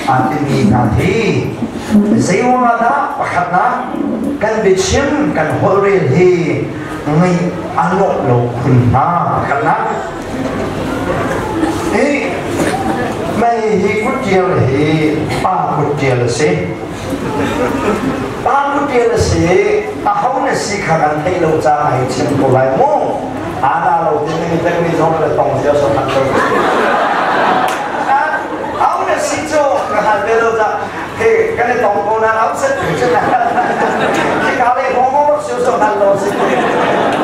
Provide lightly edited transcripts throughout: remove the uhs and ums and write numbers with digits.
Aa timi hna hi zei ruangah dah pakhatnak kan biachim kan holhrel hi ngaih a lawh lo khun hna? Pakhatnak hi mei hi kuttial hi pa kuttial a si. Pa kuttial a si. Aho na si kha kan theih lo caah hi chim ko lai mu. Ana lo tin mi tek mi zong le tong sia so khat lo. Au na si cu ka hal ve lo ca he kan i tong ko na au set tu cu na khi ka le ho mo bak siu so hal lo si.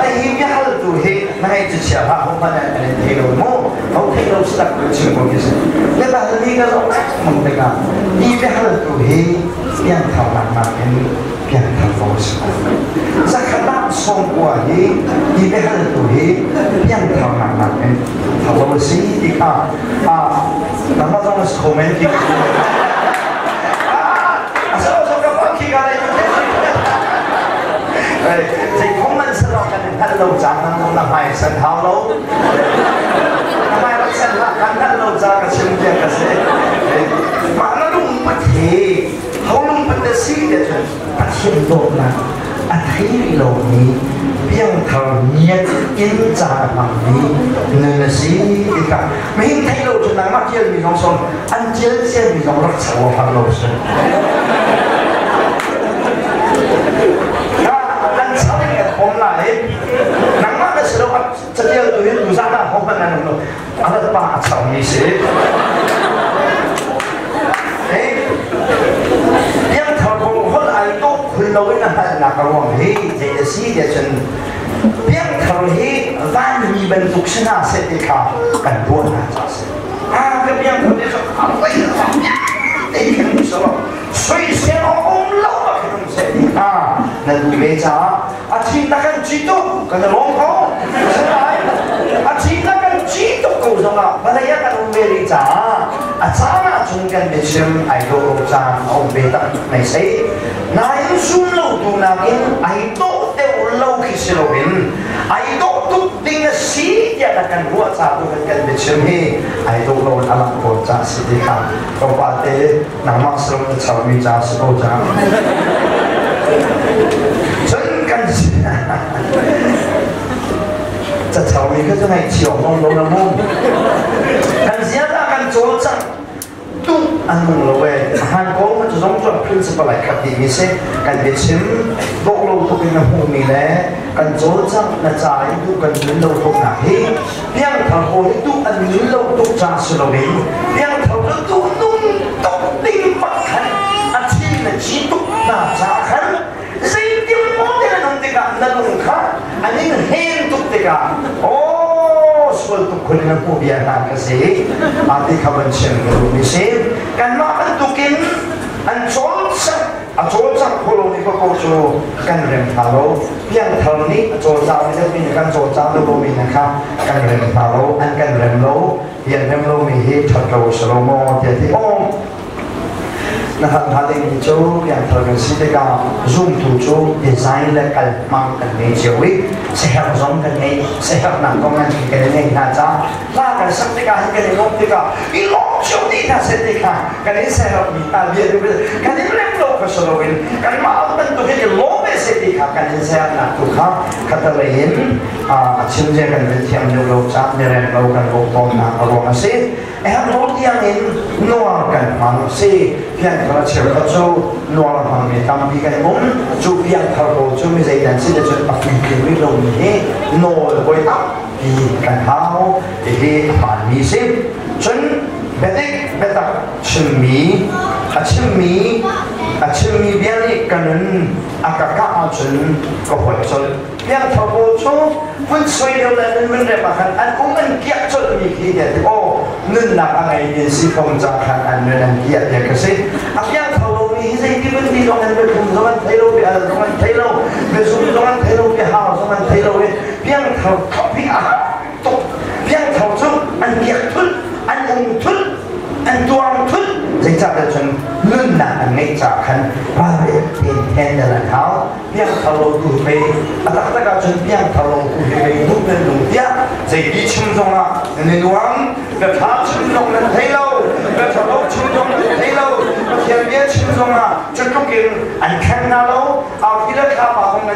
Ai hi mi hal tu hi na hei chu chia ha ho man an in thei lo mu. Ho thei lo sak tu chim ko ki si. Le ba ni ka zo mong te ka hi mi hal tu hi pian thar nak nak in pian thar ko si. Zakhat ah sawmkua hi hi biahaltu hi pianthar nak nak in thar lo a si ti kha nangmah zong na si kho men ti a so so ka pa khi ka lai zei phung man sa lo kan hngal lo cang nan zong na hmai san hau lo na hmai rak san hlah kan hngal lo ca ka chim tiang ka si mah na lung pat hi ho lung pat na si te cun Pathian dawtnak a thei rih lomi piangthar ngiat in ca a hmangmi nun a si tikah mihin theih lo cu nangmah ṭialmi zong sawm an ṭial ciami zong rak char lo har lo si. An char in kan khom lai. Nangmah na si lo, catialtu hi tuzan ah hohmanh an um lo. A pa a charmi si. Piangthar kong holh ai dawh khun loin a hngalhnak a ruang hi zei a si tiah cun piangthar hi vanmi bantuk si hna seh ti kha kan ruah hna ca si. Ah, ka piangthar nih cun a voi te khin um soisel awk um lo ah khin um seh ti kha na duh ve caah a thi na kan ci tuk kan i lawm ko. A thi na kan ci tuk ko zongah vawlei ah kan um ve rih caah a caan ahcun kan biachim ai dawh lo caan a um ve tak mei sei. Nain zum lo tu nakin ai dawh deuh lo khi si loin ai dawh tuk ding a si tiah na kan ruah ca tu kan kan biachim hi ai dawh lo in a lang tawn ca si ti kha tlawmpal te nangmah saram na charmi ca si ko cang. Cun kan cacharmi kha cu ngaihchia awk lo na mu. Kan ziaza kan cawlcangh duh an nung lo e. Hman ko ma cu zong cu principle ai khat dih mi si. Kan biachim dawh lo tuk in na hmuhmi le kan cawlcangh na ca i duh kan nun lo tuk nak hi piangthar hawi hi duh an nun lo tuk ca si loin piangthar cu duh nung tuk ding bak khan a thi na ci tuk hna ca khan zeitin maw te na nung tikah na lung kha an in hen tuk tikah aw sual tuk khun in a hmu bia hna ka si a ti kha van chim ka duh mi si kanmah bantukin an cawlcangh a cawlcangh kho lomi koko cu kan rem hna lo. Piangthar nih a cawlcang mi deuhmi nih kan cawlcang deuh lomi hna kha kan rem hna lo, an kan rem lo. Hi an rem lomi hi ṭhat lo si lo maw tiah ti awm na hal hna dingmi cu piangthar kan si tikah zumtu cu design le kal hmang kan ngei cio i saherh zong kan ngei. Saherhnak kong nan kan i ngei hna caah hla kan sak tikah hin kan i lawmh tikah i lawm cio dih hna seh ti kha kan in sermi hna bia tu kan in rem lo kha si loin kanmah bantuk hin i lawm ve seh ti kha kan in sernak tu kha khatalei in a chim zia kan vil thiam deuh lo caah mi rem lo kan bawk tawnnak a ruang a si. Herh lo tiang in nuar kan hmang si. Piangthar a cheukhat cu nuar a hmangmi tampi kan um. Cu piangthar pawl cu mi zei dan si te cun a puitling rih lomi hi nawl voi tampi kan hau. Hihi a hmaanmi si. Cun biadik biatak chimmi a chimmi a chimmi bia nih ka nun a ka kah ahcun ka huat colh. Piangthar pawl cu vun soi lio le nun vun rem ah khan an um an kiah colhmi khi tiah ti aw nunnak a ngei mi si fom ca khan an nun an kiah tiah ka si. A piangthar lomi hi zeiti vun ti zong an biathum zong an thei lo, bia zong an thei lo, biazum zong an thei lo, biahau zong an thei lo i piangthar thop hi a har tuk. Piangthar cu an kiak thulh, an um thulh, an tuar thulh. Zeicahtiah cun nunnak an ngeih caah khan ralrin tein handle an hau. Piangthar lo tu hi pei a taktak ahcun piangthar lo tu hi pei duh nan nung tiah zeiti chim zongah nan i nuam. Biaṭha chim zong nan thei lo, biaṭha lo chim zong nan thei lo.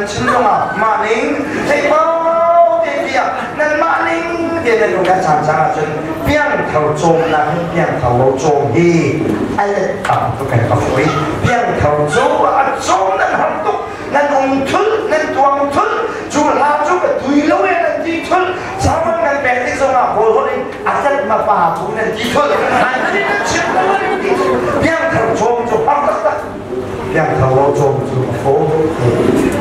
chim zongah mah ning theipau te tiah nan mah ning te nan um kan caan caan ahcun piangthar cawmnak hin piangthar lo cawm hi a let tam tuk in a fawi. Piangthar cawm a cawm nan har tuk, nan um thul, nan tuang thul, cu hla cu ka tui lo e nan ti thul, saman kan pek tik zongah kawl holh in a tat ma pa tu nan ti thul, an ti nan chim lo nan ti thul. Piangthar cawm cu har taktak. Piangthar lo cawm cu a fawi.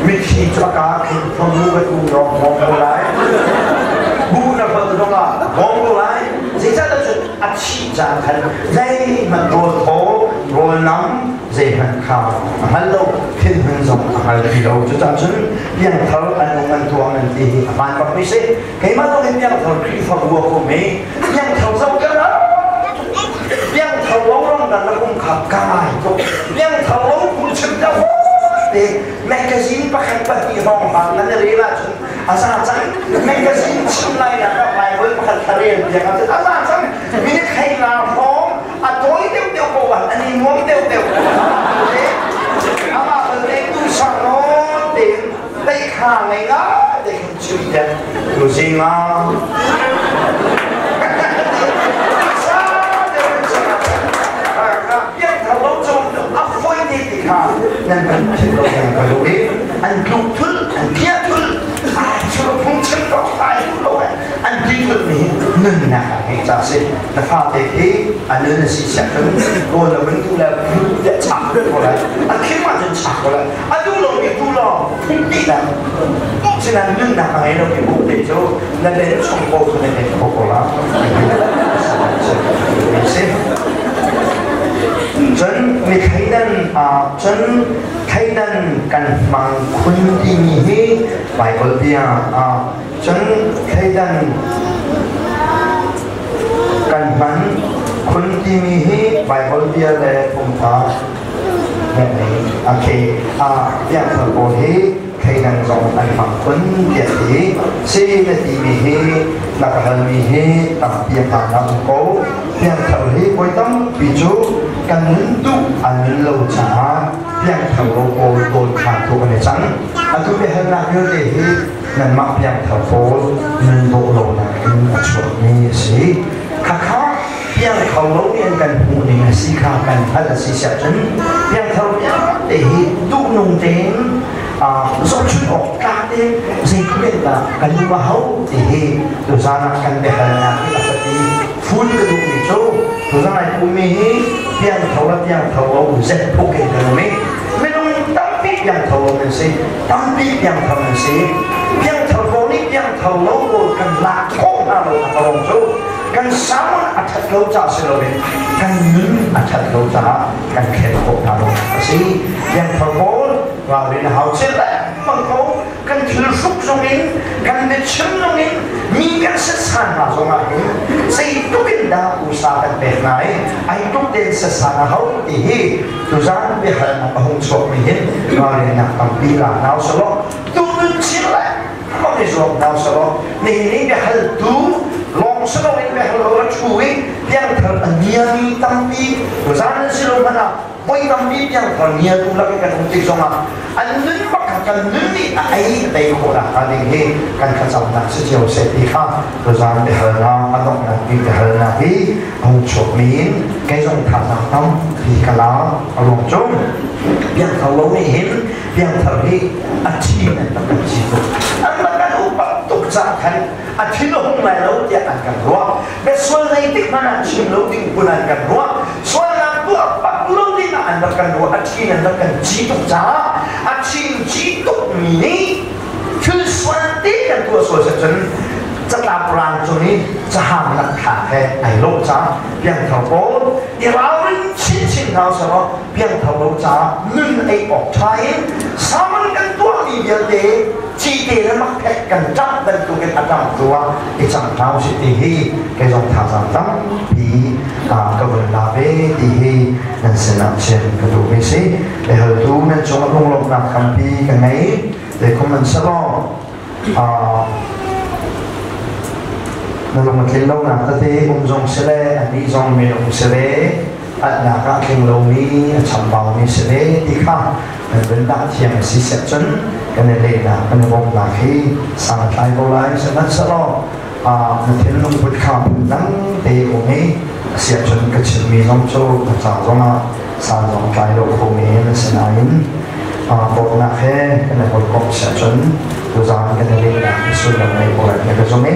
Mithi cu a kaa khin thamu ka tu lawng hmong ko lai. Bu na hal zongah hmong ko lai. Zeicahtiah cun a thih caan khan zeihmanh rawl thaw, rawl nam zeihmanh kha a hngal lo, thinhun zong a hngal ti lo. Cucaah cun piangthar an nung an tuang nan ti hi a hmaan bak mi si. Keimah zong hi piangthar Khrihfabu a um i piangthar zoh ka piangthar lo ram dan rak um kha ka ngai tuk. Piangthar lo phung chim ta te magazine pakhat pahnih hrawng hlang nan i rel ahcun a za cang. Magazine chim lai nak ah Bible pakhat kha rel piak ahcun a za cang. Minute hlei nga hrawng a tawi deuh deuh ko ah an i nuam deuh deuh. Amah balte tu sang nawn tein teikha ngei ngai te khin chim piak tu zing ah. A foi te ti kha nan kan philh lo nan ka duh i an tluk thul, an thia thul, ai chur phung chim ko ai lo an ti thul mi nunnak a ngei ca si. Na fate hi a nun a si siak cun rawl na vun duh le tiah chak ko lai, a khim ahcun chak ko lai, a duh lo mi tu lawng phung ti lai. Sinain nunnak a ngei lo mi buk te cu na len chung ko cu na len kho ko la. Si. Cun mi thleidan cun thleidan kan hmang khun timi hi Bible bia cun thleidan kan hman khun timi hi Bible bia le phungtha okay piangthar pawl hi thleidan zong an hmang khun tiah ti si. Na timi hi, na ka halmi hi tampi a hmaan um ko. Piangthar hi voi tampi cu kan nun duh an nun lo caah piangthar lo pawl tawn khan tu kan i cang. Atu biahalnak vialte hi nanmah piangthar pawl nun dawh lonak in a chuakmi a si. Khakha piangthar lo nih an kan hmuh ning a si kha kan hngalh a si siah cun piangthar vialte hi duhnung tein zohchun awk tlak tein zeitluk dah kan duh a hau ti hi tuzaan ah kan biahalnak hi a pati fun ka duhmi cu tuzaan ai pummi hi piangthar le piangthar lo zet phuk in kan um i minung tampi piangthar lo nan si, tampi piangthar nan si. Piangthar pawl nih piangthar lo pawl kan lak khawh hna lo nak a cu kan sound a ṭhat lo caah si loin kan nun a ṭhat lo caah kan khen khawh hna lo a si. Piangthar pawl ralrin a hau chin lengmang ko. Kan thil hruk zong in, kan biachim zong in, mi kan setsan hna zong ah hin zeitluk in dah usa kan pek hna i ai tluk tein setsan a hau ti hi tuzaan biahalnak a hung chuakmi hin ralrinnak tampi la hna usih tu nun chin lengmang i zuam hna usih. Nihin ni biahaltu lawng si loin biahal lo a ṭhu i piangthar a niami tampi tuzaan an si lo hmanh ah voi tampi piangthar niatu lak i kan um tik zongah an nun bak kha kan nun nih a ei a tei khawh nakhnga ding hi kan thlacamnak si cio seh ti kha tuzaan biahalnak a donghnak bik biahalnak hi a hung chuakmi in kei zong thazaang tampi ka la. A ruang cu piangthar lo nih hin piangthar hi a thi an rak kan ci tuk, an rak kan upat tuk caah khan a thin a hung lai lo tiah an kan ruah. Biasual nei tik hmanh ah chim lo ding phun an kan ruah, sualnak tuah pak lo ding ah an rak kan ruah. A thin an rak kan ci tuk caah a thin ci tuk mi nih thil sual te kan tuah sual si cun catlap rang cung i cahang lak thlak he ai lawh caah piangthar pawl i ralring chinchin hna usih. Piangthar lo caah nun ei awk ṭha in saman kan tuahmi vialte cite le makphek kan ṭamh bantukin a ṭamh tu ah i cang hna usih ti hi kei zong thazaang tampi ka vun la ve ti hi nan sinah chim ka duhmi si. Biahaltu nan cungah lunglawmhnak tampi ka ngei. Zeikhum an selaw na lung a tlin lonak tete um zong si le anih zong minung si ve, alnak ah tling lomi, a chambaumi si ve ti kha nan vun dah thiam a si siah cun Kan i lehnak, kan i bawmhnak hi sang a tlai ko lai. Sihmanhsehlaw na thinlung put kha phundang te um i a si ahcun ka chimmi zong cu na ca zongah san zong tlai lo kho men a si nain dawtnak he kan i hawikomh si ahcun tuzaan kan i lehnak hi sullam ngei ko lai ti ka zumh i.